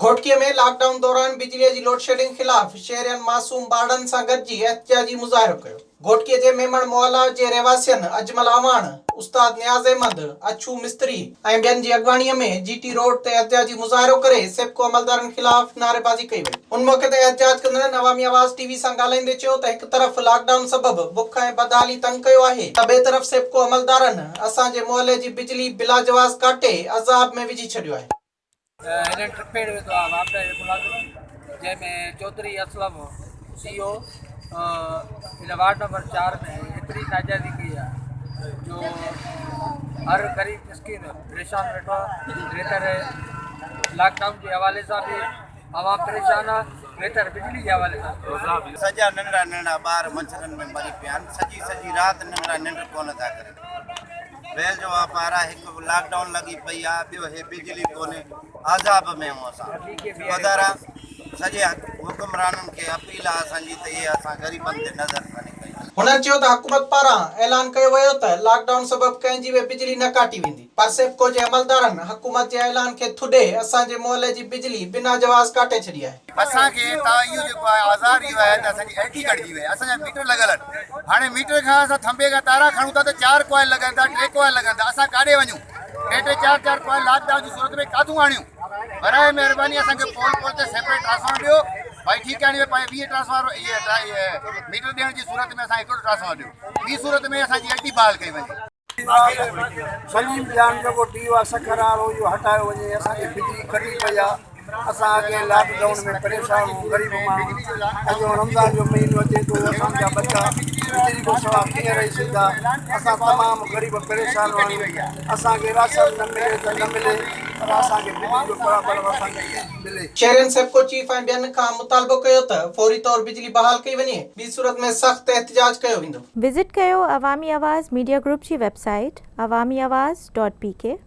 Ghotki ۾ lock down دوران بجلي جي لوڊشيڊنگ خلاف شهرين معصوم ٻارڙن سان گڏجي احتجاجي مظاهرو ڪيو. گهوٽڪي جي ميمڻ محلا جي رهواسين اجمل اعواڻ، استاد نياز احمد، اڇو مستري ۽ ٻين جي اڳواڻي ۾ جي ٽي روڊ تي احتجاجي مظاهرو ڪري سيپڪو عملدارن خلاف نعريبازي ڪئي وئي. ان موقعي تي احتجاج ڪندڙن عوامي آواز ٽي وي سان ڳالهائيندي چيو ته هڪ طرف لاڪ ڊائون سبب بک ۽ بدحالي تنگ ڪيو آهي ته ٻئي طرف سيپڪو عملدارن اسان جي محلي جي بجلي بلاجواز ڪاٽي عذاب ۾ وجهي ڇڏيو آهي. هنن ٽپيڙ وڌو آهي واپڊا جي ملازم جنهن ۾ چوڌري اسلم سي او هن وارڊ نمبر چار ۾ ايتري ناجائزي ڪئي آهي جو هر غريب مسڪين پريشان ويٺو آهي ويتر لاڪ ڊائون جي حوالي سان به عوام پريشان آهي ويتر بجلي جي حوالي سان. سڄا ننڍڙا ننڍڙا ٻار مڇرن ۾ مري پيا آهن سڄي سڄي رات ننڍڙا ننڊ ڪونه ٿا ڪرن. ويل جو واپار آ هڪ لاڪ ڊائون لڳي پئي آ ٻيو هي بجلي ڪونهي عذاب ۾ آهيون اسان خدارا سڄي حڪمرانن کي اپيل آ اسان جي ته اهي اسان غريبن تي نظر ثاني ڪئي وڃي. هنن چيو ته حڪومت پاران اعلان ڪيو ويو ته لاڪ ڊائون سبب ڪنهن جي به بجلي نه ڪاٽي ويندي پر سيپڪو جي عملدارن حڪومت جي اعلان کي ٿڏي اسان جي محلي جي بجلي بنا جواز ڪاٽي ڇڏي آهي. اسان کي تان اهو جيڪو آهي آزار اهو آهي ته اسان جي ايل ٽي ڪٽجي وئي اسان جا ميٽر لڳل آهن هاڻي ميٽر کان اسان ٿنڀي کان تارا کڻون ٿا ته چار ڪوائل لڳن ٿا ٽي ڪوائل لڳن ٿا اسان ڪاڏي وڃون ٽي ٽي چار چار ڪوائل لاڪ ڊائون جي صورت ۾ ڪاٿون آڻيون برائي مهرباني اسان کي پول پول تي سيپريٽ ٽرانسفارمر ڏيو ڀائي ٺيڪ آهي پنهنجي 20 ٽرانسفارمر اهي ميٽر ڏيڻ جي صورت ۾ اسان هڪڙو ٽرانسفارمر ڏيو ٻي صورت ۾ اسان جي ايل ٽي بحال ڪئي وڃي. سليم جان جيڪو ڊي او آ سکر وارو اهو هٽايو وڃي اسان جي بجلي ڪٽي پئي آ اسان اڳئين لاڪ ڊائون ۾ پريشان هون غريب ماڻهو اڄ رمضان جو مهينو اچي ٿو اسان جا ٻچا بجلي کان سوا ڪيئن رهي سگهندا اسان تمام غريب پريشان آهيون اسان کي راشن نه ملي ته نه ملي پر اسان کي بجلي جو برابر اسان کي ملي. شهرين سيپڪو چيف ۽ ٻين کان مطالبو ڪيو ته فوري طور بجلي بحال ڪئي وڃي ٻي صورت ۾ سخت احتجاج ڪيو ويندو. وزٽ ڪيو عوامي آواز ميڊيا گروپ جي website Awami Awaz dot P K.